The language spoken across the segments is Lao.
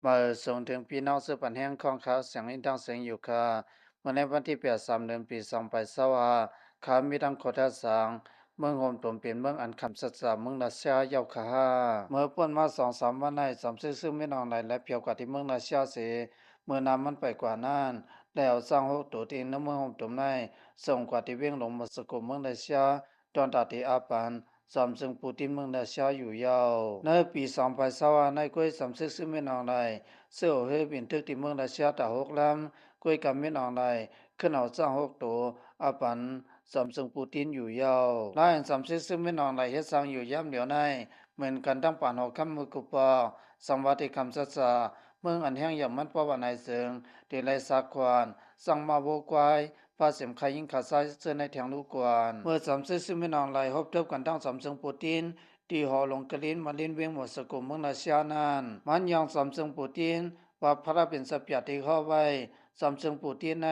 ມາເອີ່ສົ່ງເຖິງພີ່ນ້ອງເຊິ່ງປັນແຮງຂອງຂ່າວສຽງອິນທາງສຽງຢູ່ຄ່າ. ເມື່ອໃນວັນທີແປດ ສາມເດືອນ ປີສອງພັນຊາວຫ້າ ຂ່າວມີດັ່ງຂໍ້ທ່າສາງ ເມືອງໂຮມຕຸມເປັນເມືອງອັນຄຳສັດຈາເມືອງລາຊຽາເຈົ້າຄ່າ. ເມື່ອປົນມາສອງສາມວັນໃນ ຈອມເຊກຊຶກມິນອອງໄລ ໄດ້ພຽວກາດທີ່ເມືອງລາຊຽາເສ ເມື່ອນ້ຳມັນໄປກວ່ານັ້ນ ແລ້ວຊ້າງຫົກໂຕທີ່ນຳເມືອງໂຮມຕຸມໃນ ສົ່ງກວ່າທີ່ວຽງຫຼວງມອສໂກເມືອງລາຊຽາ ຕອນຕາທີ່ອາປັນ ຈອມເຊີງປູຕິນເມືອງລາຊຽາຢູ່ເຍົາ. ໃນປີສອງພັນຊາວຫ້າໃນ ກ້ວຍຈອມເຊກຊຶກມິນອອງໄລ ເຊິ່ງເອົາເຮືອບິນຕຶກທີ່ເມືອງລາຊຽາຕາຫົກລຳ ກ້ວຍກຳມິນອອງໄລ ຂຶ້ນເອົາຊ້າງຫົກໂຕ ອາປັນ ຈອມເຊີງປູຕິນຢູ່ເຍົາ. ລາຍອັນຈອມເຊກຊຶກມິນອອງໄລເຮັດສ້າງຢູ່ຍາມດຽວໃນ ເໝືອນກັນທັງປານຫົວຄ່ຳມື້ກຸປອກ ສັງວາທີ່ຄຳສັດຈາ ເມືອງອັນແຮງຢາກມັນປະຫວັດໃນເຊິ່ງ ທີ່ໄລຊາກຂວານ ສ້າງມາໂວກວາຍ ປາເສັມຂາຍິງຂາຊາຍເຊິ່ງໃນແທງລູກກວນ. ເມື່ອສາມສິບຊຶກມິນອອງໄລ ຮົບທົບກັນທັງສາມເຊີງປູຕິນ ທີ່ຫໍລົງກະລິນມາລິນວຽງມອສໂກເມືອງລາຊຽານັ້ນ ມັນຍອງສາມເຊີງປູຕິນວ່າພະລາເປັນຊະປຽດທີ່ເຄາະໄວ້ ສາມເຊີງປູຕິນໃນ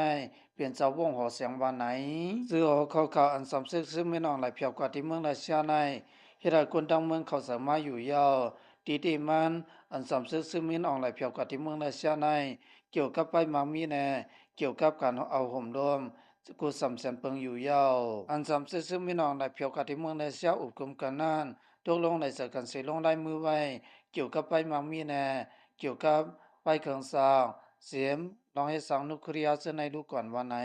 ເປັນຊາວວົງຫໍແສງວ່າໃນ. ຊື່ຫໍເຂົາຂາວອັນສາມສິບຊຶກມິນອງໄລ ພຽວກວ່າທີ່ເມືອງລາຊຽາໃນ ເຮັດໃຫ້ຄົນທັງເມືອງເຂົ້າໃຈມາຢູ່ເຍົາ. ຕິຕິມັນ ອັນສາມສິບຊຶກມິນອອງໄລ ພຽວກວ່າທີ່ເມືອງລາຊຽາໃນ ກ່ຽວກັບປ້າຍໝາກມີແນ່ ກ່ຽວກັບການເອົາໂຫມໂລມ ກູສຳແສນເປິງຢູ່ເຍົາ. ອັນສາມສິບຊຶກມິນອອງໄລ ພຽວກວ່າທີ່ເມືອງລາຊຽາອຸບກຸມກັນນັ້ນ ຕົກລົງໄດ້ໃຈກັນເສຍລົງລາຍມືໄວ້ ກ່ຽວກັບປ້າຍໝາກມີແນ່ ກ່ຽວກັບປ້າຍເຄື່ອງຊາກ ເສມ ລອງເຮັດສ້າງນຸເຄລຍເຊິ່ງໃນລູກກວນວ່າໃນ.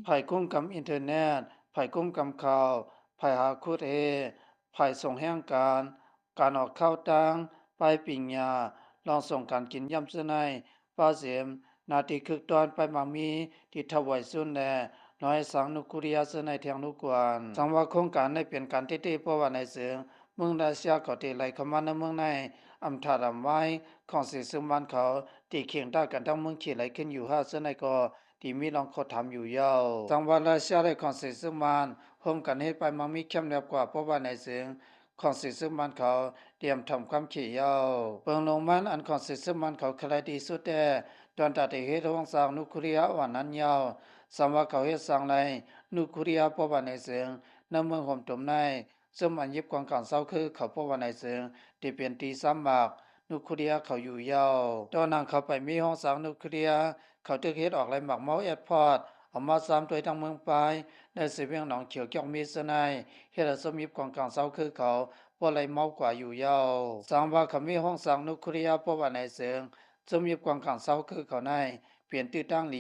ຝ່າຍຄຸ້ມກຳອິນເຕີເນັດ ຝ່າຍຄຸ້ມກຳຂ່າວ ຝ່າຍຫາຂຸດເຮ ຝ່າຍສົ່ງແຮງການ ການອອກຂ່າວຕ່າງ ປ້າຍປິງຍາ ລອງສົ່ງການກິນຢ້ຳເຊິ່ງໃນ ປ້າເສມ ໜ້າທີ່ຄຶກຕ້ອນ ປ້າຍໝາກມີ ທີ່ຖວາຍຊຸນ ແລະ ລອງເຮັດສ້າງນຸເຄລຍເຊິ່ງໃນແທງລູກກວນ. ສັງວ່າໂຄງການໃນເປັນການເຕະໆ ເພາະວ່າໃນເຊິ່ງ ເມືອງລາຊຽາເຂົາທີ່ໄຫຼເຂົ້າມາໃນເມືອງໃນ ອຳທາດອຳວາຍ ຂອງເສກຊຶມວານເຂົາ ທີ່ເຄັ່ງຕ່າກັນທັງເມືອງເຂດໄຫຼຂຶ້ນຢູ່ຫາເຊິ່ງໃນກໍ ທີ່ມີລອງຂໍ້ຖາມຢູ່ເຍົາ. ສັງວ່າລາຊຽາ ແລະ ຂອງເສກຊຶມວານ ຮ່ວມກັນເຮັດປ້າຍໝາກມີແຄມແລບກວ່າ ເພາະວ່າໃນເຊິ່ງ ຂອງເສກຊຶມວານເຂົາຕຽມທຳຄວາມເຂດເຍົາ. ເບິ່ງລົງມັນອັນຂອງເສກຊຶມວານເຂົາຄະລາຍດີສຸດແຕ່ ຕອນຕາທີ່ເຮັດໂຮງສ້າງນຸເຄລຍອານນັ້ນເຍົາ. ສຳວ່າເຂົາເຮັດສ້າງໄດ້ນຸເຄລຍ ເພາະວ່າໃນເຊິ່ງ ໃນເມືອງໂຮມຕຸມໃນ ຊຸມອັນຢິບກອງກາງເຊົາຄືເຂົາ ເພາະວ່າໃນເຊິ່ງ ທີ່ເປັນທີ່ສາມາດນຸເຄລຍເຂົາຢູ່ເຍົາ. ຕໍ່ໜ້າເຂົາໄປມີໂຮງສ້າງນຸເຄລຍ ເຂົາຖືກເຮັດອອກໄລໝາກເມົາແອດພອດ ເອົາມາຊາມດ້ວຍທາງເມືອງປາຍ ໃນເຊວຽງໜອງຂຽວກຽກມີເຊິ່ງໃນ ເຮັດໃຫ້ຊຸມຢິບກອງກາງເຊົາຄືເຂົາ ບໍ່ໄລເມົາກວ່າຢູ່ເຍົາ. ສັງວ່າເຂົາມີໂຮງສ້າງນຸເຄລຍ ເພາະວ່າໃນເຊິ່ງ ຊຸມຍິບກວາງກາງເຊົາຄືເຂົາໃນ ເປັນຕື້ຕັ້ງຫຼີ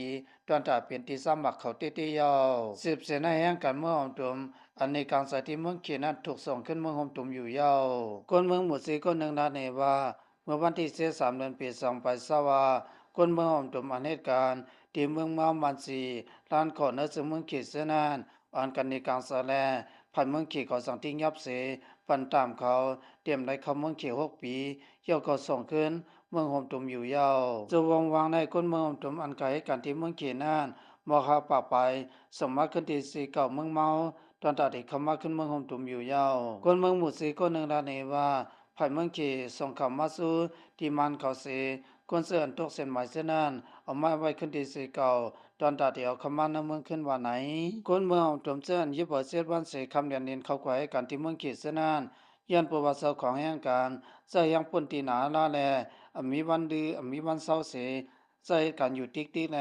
ດວນຕາເປັນທີ່ສາມັກເຂົາເຕເຕເຍົາ. ສືບເສນາແຫ່ງການເມືອງໂຮມຕຸມ ອັນໃນກາງສາຍທີ່ເມືອງເຂດນັ້ນ ຖືກສົ່ງຂຶ້ນເມືອງໂຮມຕຸມຢູ່ເຍົາ. ຄົນເມືອງໝູ່ສີ່ຄົນໜຶ່ງລາຍງານວ່າ ເມື່ອວັນທີເຈັດ ສາມເດືອນ ປີສອງພັນຊາວຫ້າ ຄົນເມືອງໂຮມຕຸມອັນເຮັດການທີ່ເມືອງເມົາ ບ້ານສີ່ ລ້ານຂອນ ໃນເຊິ່ງເມືອງເຂດເຊິ່ງນັ້ນ ອ່ານກັນໃນກາງສາຍແລ ພາຍເມືອງເຂດເຂົາສັ່ງຕິງຍັບເສ ປັນຕາມເຂົາ ຕຽມໄດ້ເຂົ້າເມືອງເຂດຫົກປີ ເຈົ້າກໍສົ່ງຄືນເມືອງໂຮມຕຸມຢູ່ເຍົາ. ຈຸວງວ່າງໃນຄົນເມືອງໂຮມຕຸມອັນກະເຮັດການທີ່ເມືອງເຂດນັ້ນ ມອກຮາປາກປາຍ ສົ່ງມາຂຶ້ນທີ່ສີ່ເກົ້າເມືອງເມົາ ຕອນຕາທີ່ເຂົ້າມາຂຶ້ນເມືອງໂຮມຕຸມຢູ່ເຍົາ. ຄົນເມືອງໝູ່ສີ່ຄົນໜຶ່ງລາຍງານວ່າ ພາຍເມືອງເຂດສົ່ງເຂົ້າມາສູ່ທີ່ບ້ານເຂົາເສ ຄົນເຊື່ອອັນຕົກເສັ້ນໝາຍເຊັ່ນນັ້ນ ເອົາມາໄວ້ຂຶ້ນທີ່ສີ່ເກົ້າ ຕອນຕາທີ່ເອົາເຂົ້າມາໃນເມືອງຂຶ້ນວ່າໃນ. ຄົນເມືອງໂຮມຕຸມເຊື່ອອັນຍິບເອົາເສດວັນເສ ຄຳລຽນເລນເຂົ້າໄປໃຫ້ການທີ່ເມືອງເຂດເຊັ່ນນັ້ນ ຍ້ອນເພາະວ່າເຈົ້າຂອງແຮງການ ໃຊ້ແຮງປຸ້ນຕີໜາລາແລ ອຳມີວັນດື ອຳມີວັນເຊົາເສ ໃຊ້ເຮັດການຢູ່ຕິກໆແລ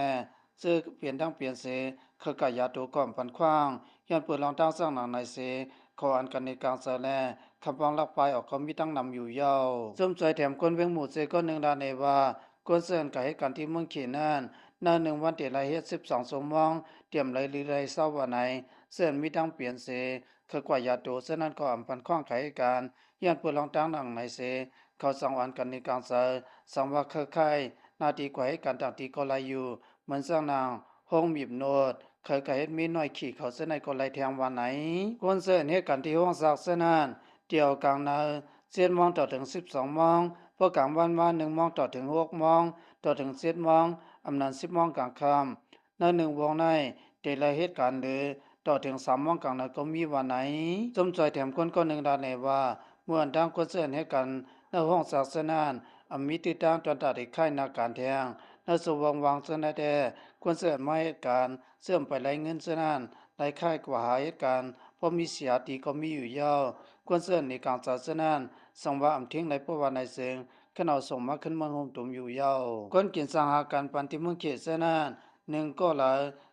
ເຊິ່ງເປັນທັງເປັນເສ ເຂົາກະຢາໂຕກອມປັນຂວ້າງ ຍ້ອນເປີດລອງທາງສ້າງໜັງໃນເສ ເຂົາອັນກັນໃນກາງໃຈແລ ຄຳປອງລັກປາຍອອກກໍມີຕັ້ງນຳຢູ່ເຍົາ. ຊົມຊ່ອຍແຖມຄົນວຽງໝູ່ເຊ ຄົນໜຶ່ງລາຍງານວ່າ ຄົນເຊິ່ງກະເຮັດການທີ່ເມືອງເຂດນັ້ນ ໃນໜຶ່ງວັນທີ່ໄດ້ເຮັດສິບສອງຊົ່ວໂມງ ຕຽມໄດ້ຫຼືໄດ້ເຊົາວ່າໃນ ເຊິ່ງມີທັງປ່ຽນເສ ເຂົາກວາດຢາໂຕ ເຊິ່ງນັ້ນກໍອຳພັນຂວ້າງກະເຮັດການ ຍ້ອນເປີດລອງທາງໜັງໃນເສ ເຂົາສັ່ງອອນກັນໃນກາງໃຈ ສັງວ່າເຄີຍຄ້າຍໜ້າທີ່ກວາດເຮັດການຕ່າງທີ່ກໍໄດ້ຢູ່ ເໝືອນຈັ່ງນາງ ໂຮງມີບໂນດ ເຂົາກະເຮັດມີໜ້ອຍຂີ້ເຂົາເຊິ່ງໃນກໍໄດ້ແທງວ່າໃນ. ຄົນເຊິ່ງເຮັດການທີ່ໂຮງສັກເຊິ່ງນັ້ນ ຕຽວກາງໃນ ເຈັດໂມງຕໍ່ເຖິງສິບສອງໂມງ ພວກກາງວັນມາ ໜຶ່ງໂມງຕໍ່ເຖິງຫົກໂມງ ຕໍ່ເຖິງເຈັດໂມງ ອຳນານສິບໂມງກາງຄ່ຳ ໃນໜຶ່ງວົງໃນ ແຕ່ລະເຫດການຫຼື ຕໍ່ເຖິງສາມໂມງກາງໃນກໍມີວ່າໃນ. ຊົມຊ່ອຍແຖມຄົນຄົນໜຶ່ງລາຍງານວ່າ ເມື່ອອັນທາງຄົນເຊິ່ງເຮັດການໃນຫ້ອງສັກເຊິ່ງນັ້ນ ອຳມີຕື້ຕາງຕອນຕາທີ່ຄ້າຍໜ້າການແທງ ໃນຊົ່ວໂມງວ່າງເຊິ່ງໃນແຕ່ ຄົນເຊິ່ງມາເຮັດການ ເຊິ່ງໄປໄລ່ເງິນເຊິ່ງນັ້ນ ໄລ່ຄ້າຍກວ່າຫາເຮັດການ ເພາະມີເສຍຕີກໍມີຢູ່ເຍົາ. ຄົນເຊິ່ງໜີກາງສາຍເຊິ່ງນັ້ນ ສັງວ່າອຳທິງໄດ້ເພາະວ່າໃນເຊິ່ງ ເຂົາເອົາສົ່ງມາຂຶ້ນເມືອງໂຮມຕຸມຢູ່ເຍົາ. ຄົນຈີນສັ່ງຫາການປັນທີ່ເມືອງເຂດເຊັ່ນນັ້ນ ໜຶ່ງກໍລະ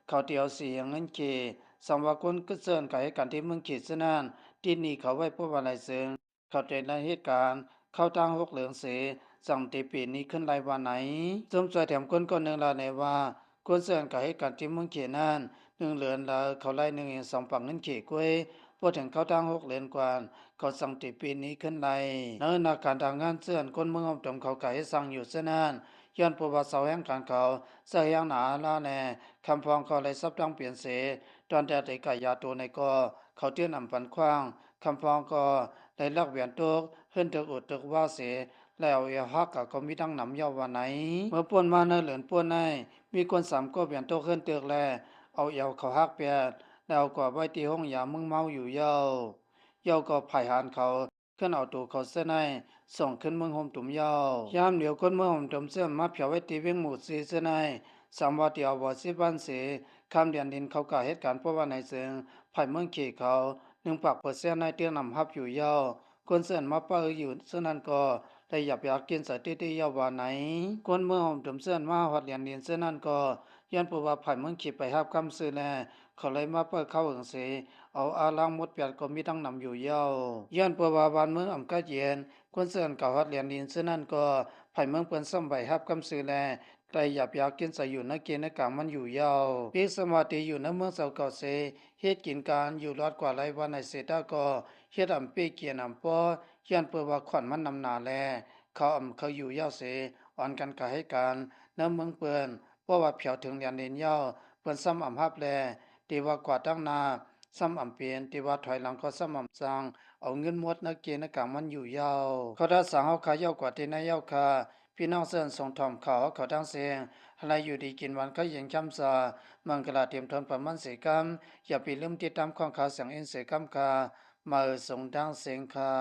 ເຂົາເຕີຽວສີເງິນເຂດ. ສຳວ່າຄົນເກີດເຊີນການເຮັດການທີ່ເມືອງເຂດເຊັ່ນນັ້ນ ຕິດໜີ້ເຂົາໄວ້ປະມານຫຼາຍເຊິ່ງ ເຂົາເຕັນລະເຮັດການເຂົ້າທາງຫົກເດືອນເສ ຈັ່ງເຕເປນໜີ້ຂຶ້ນໄລ່ວ່າໄນ. ຊົມຊ່ວຍແຖມຄົນກ່ອນໜຶ່ງລະແນວ່າ ຄົນເຊື່ອນກາເຮັດການທີ່ເມືອງເຂດນັ້ນ ໜຶ່ງເດືອນລະເຂົາໄລ່ໜຶ່ງແສນສອງພັນເງິນເຂດກ້ວຍ ພໍເຖິງເຂົ້າທາງຫົກເດືອນກວ່າ ເຂົາຈັ່ງເຕເປນໜີ້ຂຶ້ນໄລ່. ໃນໜ້າການທາງງານເຊື່ອນຄົນເມືອງໂຮມຕຸມເຂົາກາເຮັດຊ່າງຢູ່ເຊັ່ນນັ້ນ ຍ້ອນເພາະວ່າຊາວແຮງງານເຂົາໃຊ້ແຮງງານອາລາແດ່ ຄຳພອງກໍໄດ້ສັບຕັ້ງປ່ຽນເສ ຕອນແຕ່ໄດ້ກາຢາໂຕໃນກໍ ເຂົາເຕີນອຳປັນຂວ້າງ ຄຳພອງກໍໄດ້ລັກວຽນຕົກ ເຮືອນເຖິກອຸດເຖິກວາເສ ແລ້ວເອົາແອວຫັກກະກໍມີດັ່ງນຳເຍົາວ່າໄນ. ເມື່ອປ່ນມາໃນເດືອນປ່ນໃນ ມີຄົນສາມກໍວຽນຕົກເຮືອນເຖິກ ແລະ ເອົາແອວເຂົາຫັກແປດ ແລ້ວເອົາກວາໄວ້ທີ່ໂຮງຢາເມືອງເມົາຢູ່ເຍົາ. ເຍົາກໍພາຍຫານເຂົາ ເຄື່ອນເອົາໂຕເຂົາເຊື່ອໃນ ສົ່ງຂຶ້ນເມືອງໂຮມຕຸມເຍົາ. ຍາມດຽວຄົນເມືອງໂຮມຕຸມເຊື່ອມາຜຽວໄວ້ທີ່ວຽງໝູ່ສີ່ເຊື່ອໃນ ສຳວ່າທີ່ອາວໍຊິບວັນເສ ຄຳດຽນດິນເຂົາກະເຮັດການປະມານໃນເຊິ່ງ ພາຍເມືອງເຂດເຂົາ ໜຶ່ງພັນເປີເຊັນໃນເຕີນອຳຮັບຢູ່ເຍົາ. ຄົນເຊື່ອນມາປະອຶຢູ່ເຊິ່ງນັ້ນກໍໄດ້ຢາກຢາກກິນໃຈຕິຕິເຍົາວ່າໄນ. ຄົນເມືອງໂຮມຕຸມເຊື່ອນມາຮອດແດນດິນເຊິ່ງນັ້ນກໍ ຍ້ອນເພາະວ່າພາຍເມືອງເຂດໄປຮັບຄຳຊື່ແລ ເຂົາເລີຍມາເປີເຂົ້າເຖິງເສ ເອົາອາລາງໝົດແປດກໍມີດັ່ງນຳຢູ່ເຍົາ. ຍ້ອນເພາະວ່າບ້ານເມືອງອຳກາດເຢັນ ຄົນເຊື່ອນກະຮອດແດນດິນເຊິ່ງນັ້ນກໍ ພາຍເມືອງເພິ່ນສ່ຳໄປຮັບຄຳຊື່ແລ ໄດ້ຢາກຢາກກິນໃຈຢູ່ໃນເກນໃນກາງມັນຢູ່ເຍົາ. ເພກສຳວ່າຕິຢູ່ໃນເມືອງເຈົ້າເກົ່າເສ ເຮັດກິນການຢູ່ລອດກວ່າໄລວັນໃນເສຕາກໍ ເຮັດອຳເປກຽນອຳປໍ ຍ້ອນເພາະວ່າຂວັນມັນນຳໜາແລ ເຂົາອຳເຄີາຢູ່ເຍົາເສ ອ່ອນກັນກະເຮັດການໃນເມືອງເພິ່ນ ເພາະວ່າພຽວເຖິງແດນດິນເຍົາ ເພິ່ນສ່ຳອຳຮັບແລ ທີ່ວ່າກວາດຕັ້ງໜ້າ ສ່ຳອຳເປັນ ທີ່ວ່າຖອຍຫຼັງກໍສ່ຳອຳສັ່ງ ເອົາເງິນໝົດໃນເກນໃນກາງມັນຢູ່ເຍົາ. ເຂົາຖ້າສາງເຮົາຄາເຍົາກວ່າທີ່ໃນເຍົາຄາ ພີ່ນ້ອງເຊີນສົ່ງຖ່ອມຂ່າວເຮົາເຂົ້າທັງເສັງ ໃຫ້ໄດ້ຢູ່ດີກິນຫວານ ໄຂ່ເຢັນຄຳສາ ມັງກະລາເຕັມທົນປະມານເສກຳ ຢ່າໄປລືມຕິດຕາມຂອງຂ່າວສຽງອື່ນເສກຳຄາ ມາເອີ່ສົ່ງທັງເສັງຄາ.